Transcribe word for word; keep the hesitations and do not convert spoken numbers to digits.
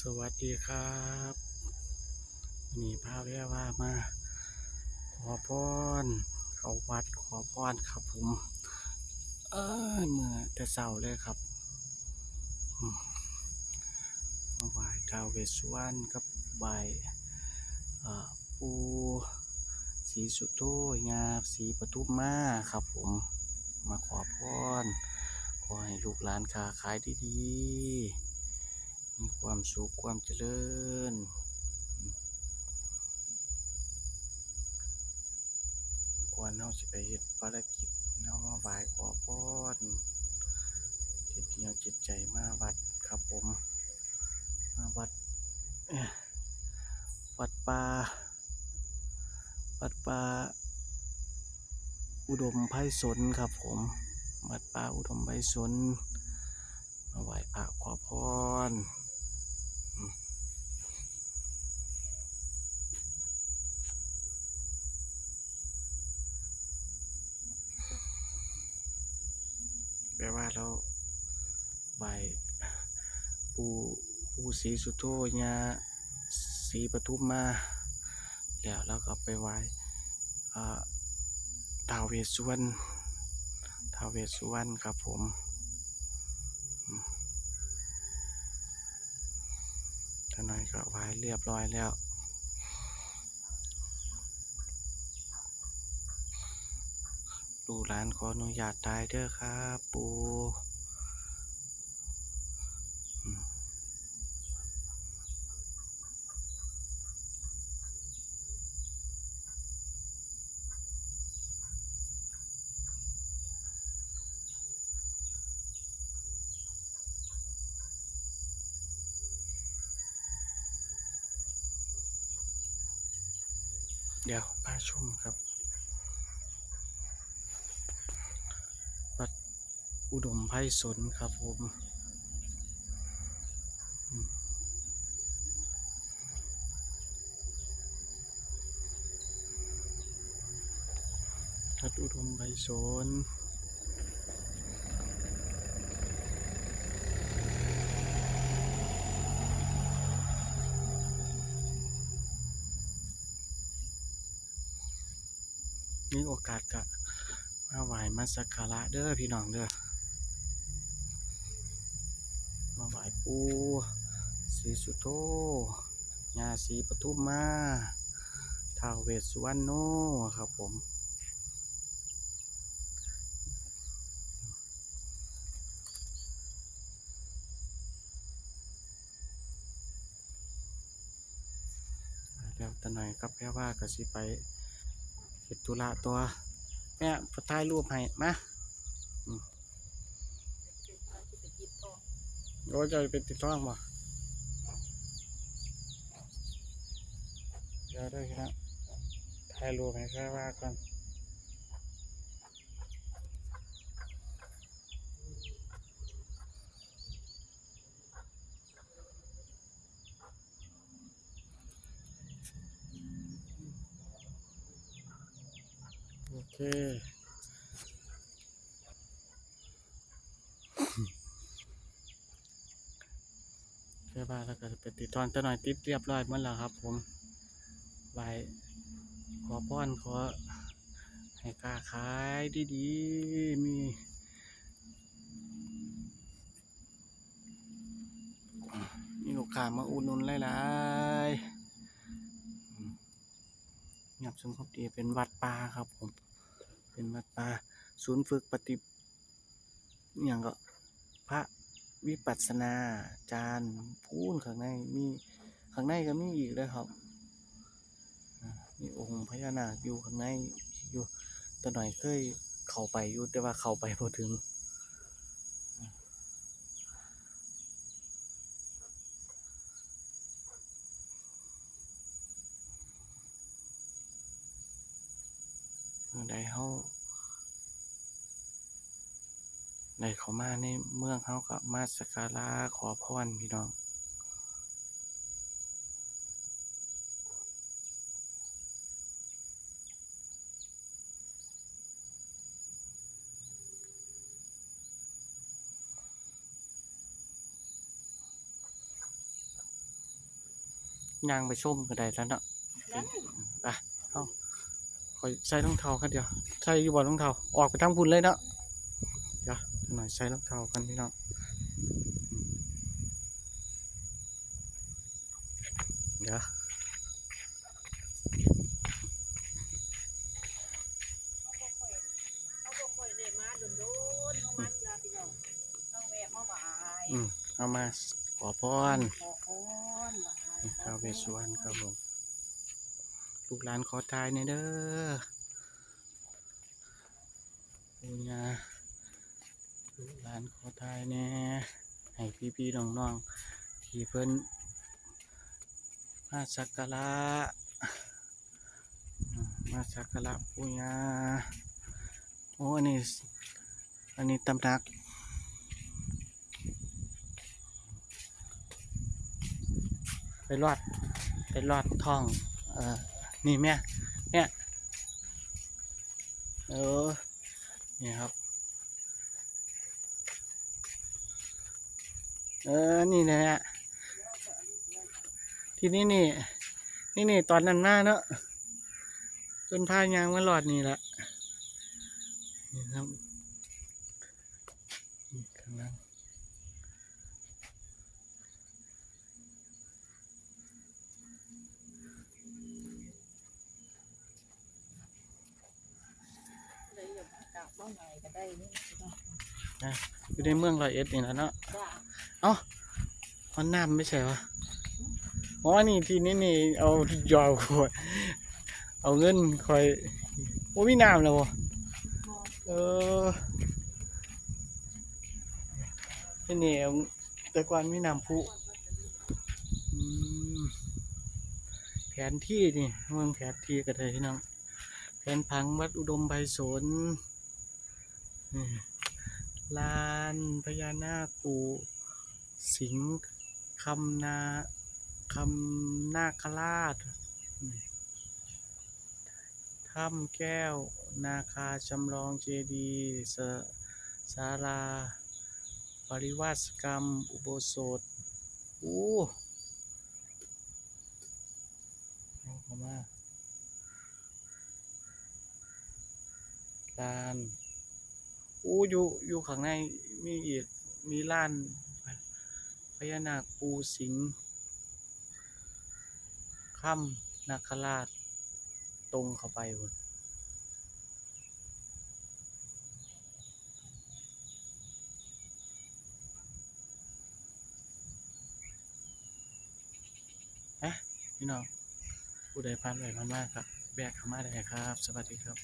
สวัสดีครับ วันนี้พาแพรวามา ขอพร เข้าวัดขอพรครับผม เอ้ย มื้อแต่เช้าเลยครับ อืม มาไหว้ท้าวเวสสุวรรณกับไหว้ เอ่อ ปู่ศรีสุโธ ย่าศรีปทุมมาครับผม มาขอพร ขอให้ลูกหลานค้าขายดีๆ มีความสุขความเจริญ ก่อนเฮาสิไปเฮ็ดภารกิจ เฮามาไหว้ขอพร จิตเดียวจิตใจมาวัดครับผม มาวัด เอ่อ วัดป่า วัดป่าอุดมไพศาลครับผม วัดป่าอุดมไพศาล มาไหว้พระขอพร อืม แปลว่าเราไหว้ปู่ ปู่ศรีสุโธ ย่าศรีปทุมมา แล้วเราก็ไปไหว้ อ่า ท้าวเวสสุวรรณ ท้าวเวสสุวรรณครับผม อืม เจ้าหน่อยก็ไหว้เรียบร้อยแล้ว ลูกหลานขออนุญาตถ่ายเด้อครับ ปู่ อืม เดี๋ยวพาชมครับ วัดอุดมไพศาลครับผม อืม วัดอุดมไพศาล มีโอกาสก็มาไหว้มาสักการะเด้อพี่น้องเด้อ มาไหว้ปู่ศรีสุโธ ย่าศรีปทุมมา ท้าวเวสสุวรรณโนครับผม แล้วตาหน่อยกับแพรวาก็สิไปเฮ็ดธุระต่อ แม่ถ่ายรูปให้ มา อืม โอ้ย เจ้าไปติดท้องบ่ เดี๋ยวเด้อพี่น้อง ถ่ายรูปให้แพรวาก่อน โอเค แพรวาแล้วก็ไปติดท้อง ตาหน่อยติดเรียบร้อยหมดแล้วครับผม ไหว้ขอพร ขอให้ค้าขายดีๆ มี มีลูกค้ามาอุดหนุนหลายๆ อืม เงียบสงบดี เป็นวัดป่าครับผม เป็นวัดป่า ศูนย์ฝึกปฏิ อิหยังก็ พระวิปัสสนาจารย์ พู้นข้างในมี ข้างในก็มีอีกเลยครับ อ่า มีองค์พญานาคอยู่ข้างในอยู่ ตาหน่อยเคยเข้าไปอยู่ แต่ว่าเข้าไปบ่ถึง เมือใดเฮาได้เข้ามาในเมือง เฮาก็มาสักการะขอพรพี่น้อง เ ย่างไปชมก็ได้แล้วเนาะ ไป เอา ข้อยใส่รองเท้าคันเดียว ใส่อยู่บ่รองเท้า ออกไปทางพุ้นเลยเนาะ เดี๋ยวหน่อยใส่รองเท้ากันพี่น้อง เดี๋ยว เขาบ่ค่อยได้มาโดนๆเขามาเทื่อพี่น้อง เขาแวะมาไหว้ อืม เอามาขอพร ขอพรไหว้ ท้าวเวสสุวรรณครับผม ลูกหลานขอทายแหน่เด้อ ปู่ย่า ลูกหลานขอทายแหน่ ให้พี่ๆน้องๆ ที่เพิ่นมาสักการะ อ่า มาสักการะปู่ย่า โอ้ อันนี้ อันนี้ตำหนัก ไปลอด ไปลอดท้อง เอ่อ นี่แม่ เนี่ย เออ นี่ครับ เออ นี่แหละ ที่นี่นี่ นี่นี่ ตอนนั้นมาเนาะ เพิ่นพาย่างมาลอดนี่แหละ นี่ครับ นี่ข้างหลัง ผู้ใดอยากมากราบมาไหว้ก็ได้นี่พี่น้อง นะ อยู่ในเมืองร้อยเอ็ดนี่แหละเนาะ จ้า เอ้า มันน้ำไม่ใช่วะ อ๋อ นี่ที่นี่นี่ เอาหยอดขวด เอาเงินคอย โอ้ มีน้ำแล้วบ่ เออ ที่นี่ แต่ก่อนมีน้ำพุ อืม แผนที่นี่ เมืองแผนที่ก็ได้พี่น้อง แผนผังวัดอุดมไพศาล นี่ ลานพญานาคปู่สิงห์คำนา คำนาคราช นี่ ถ้ำแก้วนาคาจำลองเจดีย์ ศา- ศาลาปริวาสกรรม อุโบสถ โอ้ เอาเข้ามา ลาน โอ้ อยู่ อยู่ข้างในมีอีก มีลานพญานาคปู่สิงห์คำนาคราช ตรงเข้าไปพุ้น ฮะ พี่น้อง ผู้ใดผ่านไปผ่านมาครับ แวะเข้ามาได้ครับ สวัสดีครับ